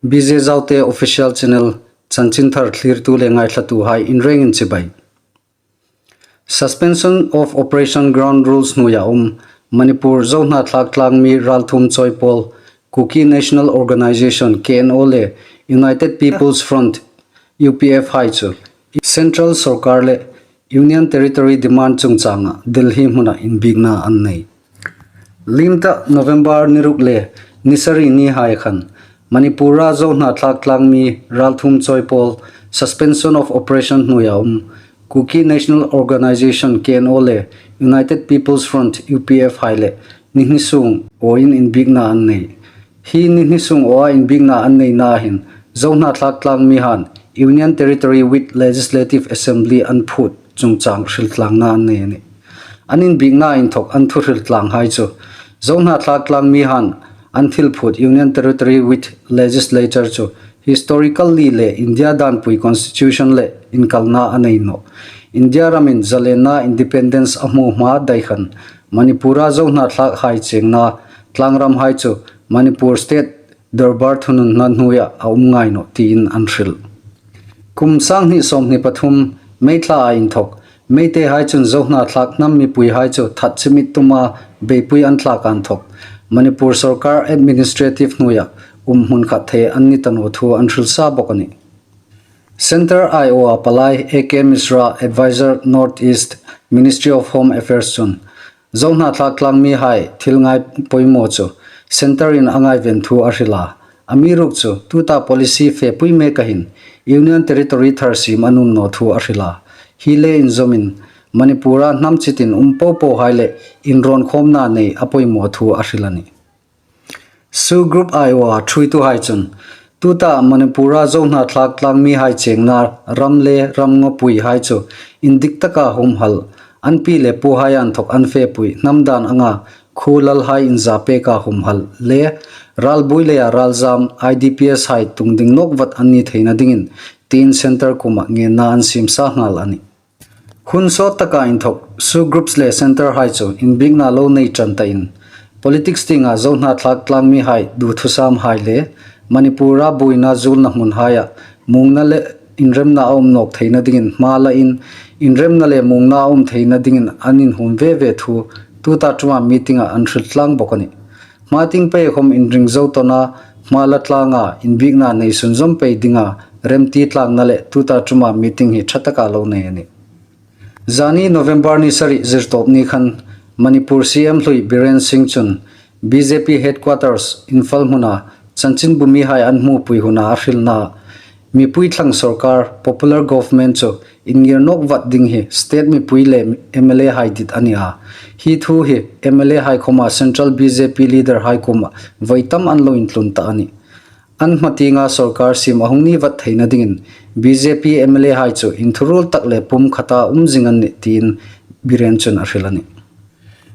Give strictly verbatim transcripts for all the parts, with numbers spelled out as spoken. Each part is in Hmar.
B J Zaute Official Channel chanchinthar thlirtu le ngaithlatuhai inrengin chibai. Suspension of Operation Ground Rules hnuoia um Manipur Zo hnathlak tlangmi ralthuom chawipawl Kuki National Organisation, K N O le United People's Front, U P F hai chu Central Sorkar le Union Territory demand chungchanga Delhi hmuna inbiekna an nei. Liemta November ni ruk le ni sari nihai khan Manipura Zo hnathlak tlangmi ralthuom chawipawl Suspension of Operation hnuoia um Kuki National Organisation, K N O le United People's Front, U P F hai le ni hni sung awin inbiekna an nei. Hi ni hni sung awa inbiekna an neina hin Zo hnathlak tlangmi han Union Territory with Legislative Assembly an phut chungchang hriltlangna an nei a nih. An inbiekna inthok an thu hriltlanghai chu Zo hnathlak tlangmi han an thil phut Union Territory with Legislature chu historically le India danpui constitution le inkalna a nei nawh. India ramin zalenna independence a hmu hma dai khan Manipura Zo hnathla hai chengna tlangram hai chu Manipur State Dorbar thununna hnuoia a um ngai nawh tiin an hril. Kum sang hni sawmhni pathum May thla a inthok Meitei hai chun Zo hnathlak hnam mipui hai chu that chimit tuma beipui an thlak a inthok Manipur Sorkar Administrative hnuoia um hmun khat thei an ni ta naw thu an hril sa bawk a nih. Centre aiawha palai A K Mishra, Advisor North East, Ministry of Home Affairs chun Zo hnathlak tlangmi hai thil ngai poimaw chu Centre in a ngaiven thu a hril a. Amiruokchu tuta policy fepui mek a hin Union Territory thar siem an um naw thu a hril a. Hi le inzawmin Manipura hnam chitin um popo hai le inrawn khawmna nei a poimaw thu a hril a nih. SoO Group aiawha thuoituhai chun tuta Manipura Zo hnathlak tlangmi hai chengna ram le ram ngawpui hai chu indik taka humhal an pi le pu hai a inthok an fepui hnam dan anga khuo lal hai inza peka humhal le ralbuoi leia ralzam I D P S hai tungding nawk vat an ni theina dingin tiin Centre kuoma ngenna an siem sa nghal a nih. Hun sawt taka inthok SoO Groups le Centre hai chu inbiekna lo nei ṭan tain politics tienga Zo hnathlak tlangmi hai duthusam hai le Manipura buoina zuolna hmun haia muongna le inremna a um nawk theina dingin hma la in inremna le muongna a um theina dingin an inhum ve ve thu tuta ṭuma meeting-a an hriltlang bawk a nih. Hma tieng pei khawm inring zo tawna hma la tlanga inbiekna nei sunzawm pei dinga remti tlangna le tuta ṭuma meeting hi ṭha taka lo nei a nih. Zani November ni sari zirtawp ni khan Manipur C M hlui Biren Singh chun B J P headquarters Imphal hmuna chanchinbu mihai an hmupui huna a hrilna mipui thlang sorkar popular government chu inngir nawk vat ding hi state mipui le M L A hai dit a ni a. Hi thu hi M L A hai khawma central B J P leader hai kuoma voi tam an lo intlun ta a nih. An hma tienga sorkar siem a hung ni vat theina dingin B J P M L A hai chu inthuruol tak le pum khata um zing an nih tiin Biren chun a hril a nih.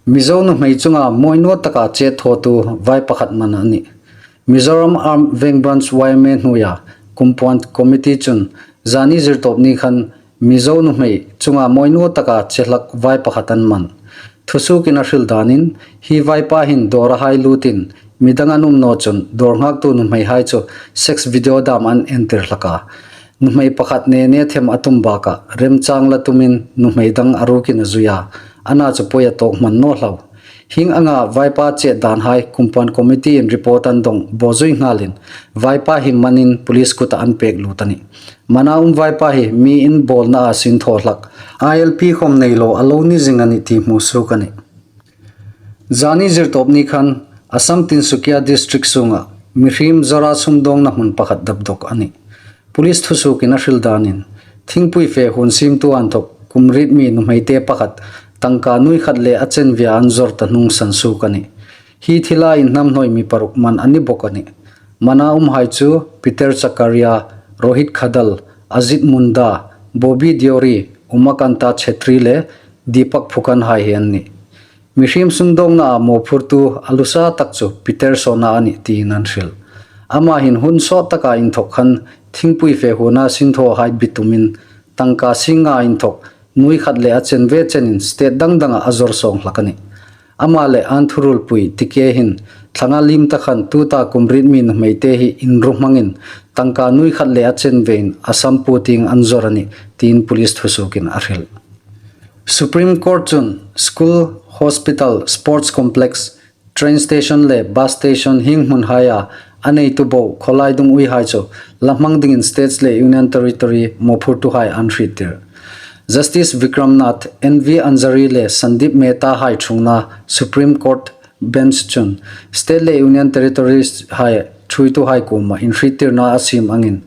Mizo nuhmei chunga mawi naw taka chet thawtu vai pakhat man a nih. Mizoram Armed Wing Branch Y M A hnuoia Kumpuan Committee chun zani zirtawp ni khan Mizo nuhmei chunga mawi naw taka che hlak vai pakhat an man. Thusuokin a hril danin hi vaipa hin dawra hai lutin midang an um naw chun dawr nghaktu nuhmei hai chu sex video dam an entir hlak a. Nuhmei pakhat ne ne them a tum bakah remchang la tumin nuhmei dang a rukin a zui a, ana chu poi a tawk hman naw hlau. Hieng anga vaipa chet dan hai Kumpuan Committee-in report an dawng bawzui nghalin vaipa hi manin police kuta an pek lut a nih. Mana um vaipa hi mi inbawlna a sin thaw hlak, I L P khawm nei lo a lo ni zing a nih ti hmu suok a nih. Zani zirtawp ni khan Assam Tinsukia District sunga mihriem zora sumdawngna hmun pakhat dap dawk a nih. Police thusuokin a hril danin thingpui fe huon siemtu a inthok kum riet mi nuhmeite pakhat tangka nuoi khat le a chenvea an zawr ta hnung sansuok a nih. Hi thila inhnamhnawi mi paruk man a ni bawk a nih. Mana umhai chu Peter Chakaria, Rohit Khadal, Ajit Munda, Bobby Deori, Umakanta Chhetri le Deepak Phukan hai hi an nih. Mihriem sumdawngna a mawphurtu a lusa tak chu Peter Sona a nih tiin an hril. Ama hin hun sawt taka inthok khan thingpui fe huona sinthawhai bitumin tangka sing nga inthok nuoi khat le a chenve chenin state dang danga a zawr sawng hlak a nih. Ama le an thurulpui T K hin thlanga lim ta khan tuta kum riet mi nuhmeite hi inru hmangin tangka nuoi khat le a chen vein Assam puo tieng an zawr a nih, tiin police thusuokin a hril. Supreme Court chun school, hospital, sports complex, train station le bus station hieng hmunhaia a neitu bo khawlai dung uihai chu la hmang dingin states le union territory mawphurtuhai an hriettir. Justice Vikram Nath, N V Azari le Sandeep Mehta hai ṭhungna Supreme Court bench chun state le union territories hai ṭhuoituhai kuoma inhriettirna a siem angin,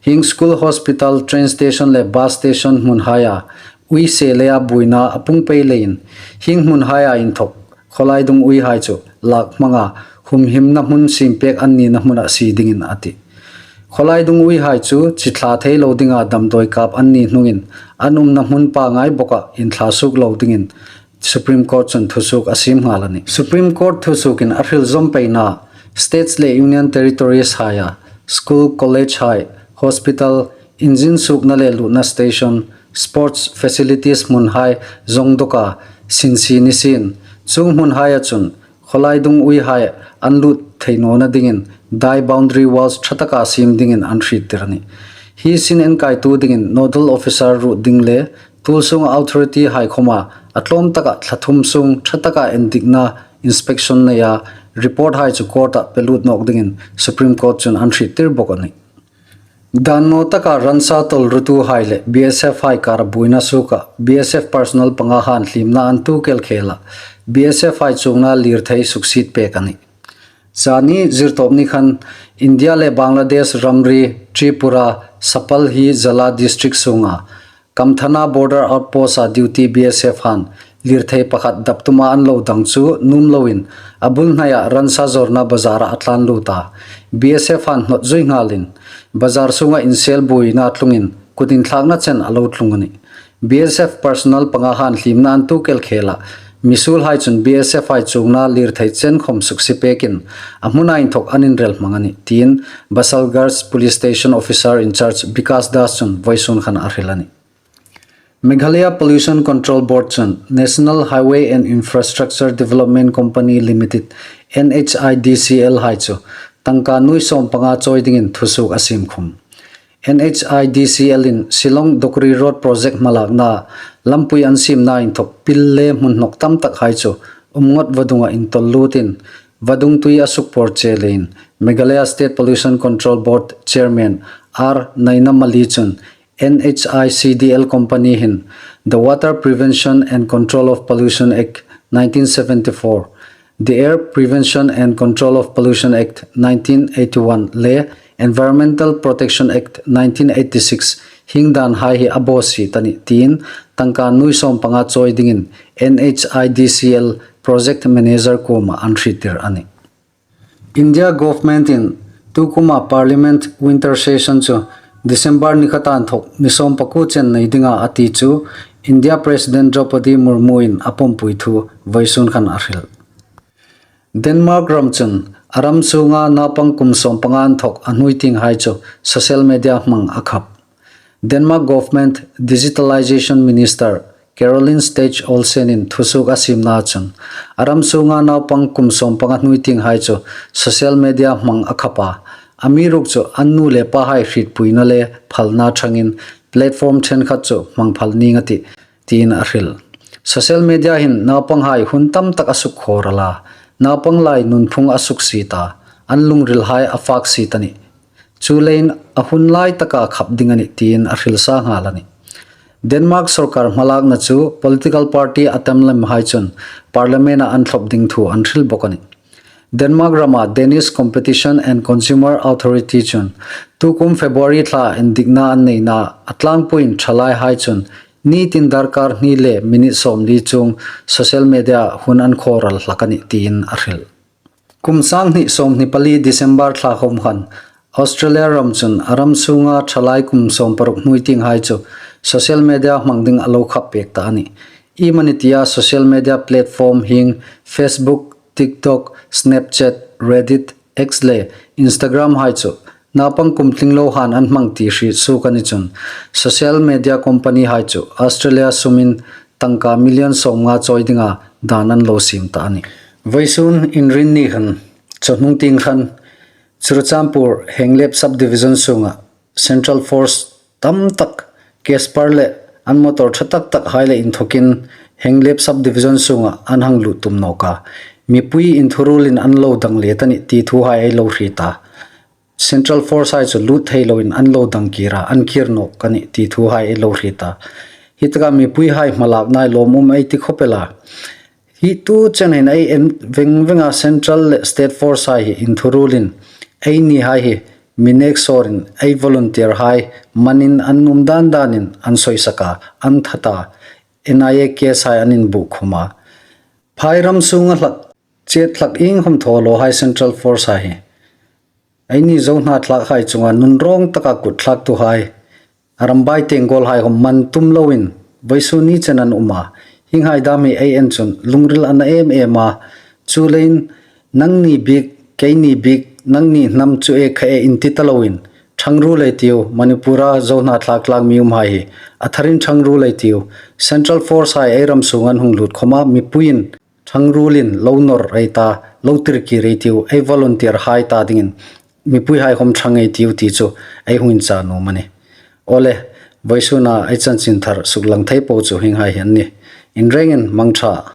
hieng school, hospital, train station le bus station hmunhaia ui se leia buoina a pung pei leiin, hieng hmunhaia inthok khawlai dung uihai chu lak hmanga humhimna hmun siempek an nina hmuna sie dingin a tih. Khawlai dung uihai chu chi thla thei lo dinga damdawi kap an ni hnungin an umna hmun pangngai boka inthla suok lo dingin Supreme Court chun thusuok a siem nghal a nih. Supreme Court thusuokin a hril zawm peina, states le union territories haia school, college hai, hospital, injin suokna le lutna station, sports facilities hmunhai zawng dawka sin sie ni sien, chuong hmunhaia chun khawlai dung uihai an lut thei nawna dingin dai, boundary walls ṭha taka siem dingin an hriettir a nih. Hi sin enkaitu dingin nodal officer ruot ding le tuolsung authority hai khawma a tlawm taka thla thum sung ṭha taka endikna inspection neia report hai chu court-a pe lut nawk dingin Supreme Court chun an hriettir bok a nih. Dan naw taka ransa tawlrutuhai le B S F hai kara buoina suoka B S F personnel panga han hliemna an tuok el khela B S F hai chuongna lirthei suksiet pek a nih. Zani zirtawp ni khan India le Bangladesh ramri Tripura Sapalhi Jala district sunga Kamthana border outpost-a duty B S F han lirthei pakhat dap tuma an lo dang chu nuom loin a bul hnaia ransa zawrna bazar-a a tlan lut a. B S F han hnawt zui nghalin bazar sunga insel buoina tlungin kut inthlakna chen a lo tlung a nih. B S F personnel panga han hliemna an tuok el khela misuolhai chun B S F hai chuongna lirthei chen khawm suksiet pekin a hmuna inthok an inrel hmang a nih, tiin Basalgarh Police Station Officer in Charge Bikash Das chun vawisun khan a hril a nih. Meghalaya Pollution Control Board chun National Highway and Infrastructure Development Company Limited, N H I D C L hai chu tangka nuoi sawm panga chawi dingin thusuok a siem khum. N H I D C L in Shillong Dokri Road project hmalakna lampui an siemna inthok pil le hmun hnawk tam tak hai chu umngot vadunga intawl lutin vadung tui a sukpawr che leiin Meghalaya State Pollution Control Board Chairman R Naina Mali chun N H I C D L company hin The Water Prevention and Control of Pollution Act nineteen seventy-four, The Air Prevention and Control of Pollution Act nineteen eighty-one le Environmental Protection Act nineteen eighty-six hieng dan hai hi a bawsiet a nih tiin tangka nuoi sawm panga chawi dingin N H I D C L project manager kuoma an hriettir a nih. India government-in tukuma Parliament winter session chu December ni khata inthok ni sawm pakuo chen nei dinga a ti chu India President Draupadi Murmu-in a pumpui thu vawisun khan a hril. Denmark ram chun a ram sunga naupang kum sawm panga inthok a hnuoi tienghai chu social media hmang a khap. Denmark government digitalization minister Caroline Stech Olsen-in thusuok a siemna chun a ram sunga naupang kum sawm panga hnuoi tienghai chu social media hmang a khap a, amiruokchu an nu le pahai hrietpuina le phalna ṭhangin platform ṭhenkhat chu hmang phal ning a tih, tiin a hril. Social media hin naupanghai hun tam tak a sukkhawral a, naupang lai nunphung a suksiet a, an lungrilhai a faksiet a nih. Chuleiin a hun lai taka khap ding a nih tiin a hril sa nghal a nih. Denmark sawrkar hmalakna chu political party a tam lemhai chun Parliament-a an thlop ding thu an hril bok a nih. Denmark rama Danish Competition and Consumer Authority chun tukum February thla endikna an neina a tlangpuiin ṭhalaihai chun nitin darkar hni le minute sawmli chuong social media hun an khawral hlak a nih tiin a hril. Kum sang hni sawmhni pali December thla khawm khan Australia ram chun a ram sunga ṭhalai kum sawm paruk hnuoi tienghai chu social media hmang ding a lo khap pek ta a nih. Iemani tia social media platform hieng Facebook, TikTok, Snapchat, Reddit, X le Instagram hai chu naupang kum tling lo han an hmang ti hriet suok a ni chun social media company hai chu Australia sumin tangka million sawmnga chawi dinga dan an lo siem ta a nih. Vawisun Inrinni khan, chawhnung tieng khan Churachandpur Henglep Subdivision sunga Central Force tam tak, Casper le an motor ṭha tak tak hai le inthokin Henglep Subdivision sunga an hang lut tum nawk a. Mipui inthuruolin an lo dang let a nih ti thuhai ei lo hriet a. Central Force hai chu lut thei loin an lo dang kir a, an kir nawk a nih ti thuhai ei lo hriet a. Hi taka mipuihai hmalakna lawmum ei ti khawp el a. Hi tu chen hin ei en veng veng a, Central le State Force hai hi inthuruolin eini hai hi mi nek sawrin ei volunteer hai manin an um dan danin an soisak a, an that a, N I A case hai an inbuok khum a. Phairam sunga hlak, chet hlak iengkhawm thaw lo hai Central Force hai hi eini Zo hnathlak hai chunga nunrawng taka kut thlaktu hai, a ram bai teng kawl hai khawm man tum loin vawisun ni chen an um a. Hienghai dam hi ei en chun lungril a na em em a. Chuleiin nangni bik, keini bik, nangni hnam chu e kha e inti ta loin, ṭhangruol ei tiu, Manipura Zo hnathlak tlak mi um hai hi a tharin ṭhangruol ei tiu. Central Force hai ei ram sunga an hung lut khawm a, mipuiin ṭhangruolin lo nawr ei ta, lo tirkir ei tiu, ei volunteer hai ta dingin mipuihai khawm ṭhang ei tiu ti chu ei hung inchah nuom a nih. Awle, vawisuna ei chanchin thar suklang thei po chu hienghai hi an nih. Inrengin mangṭha.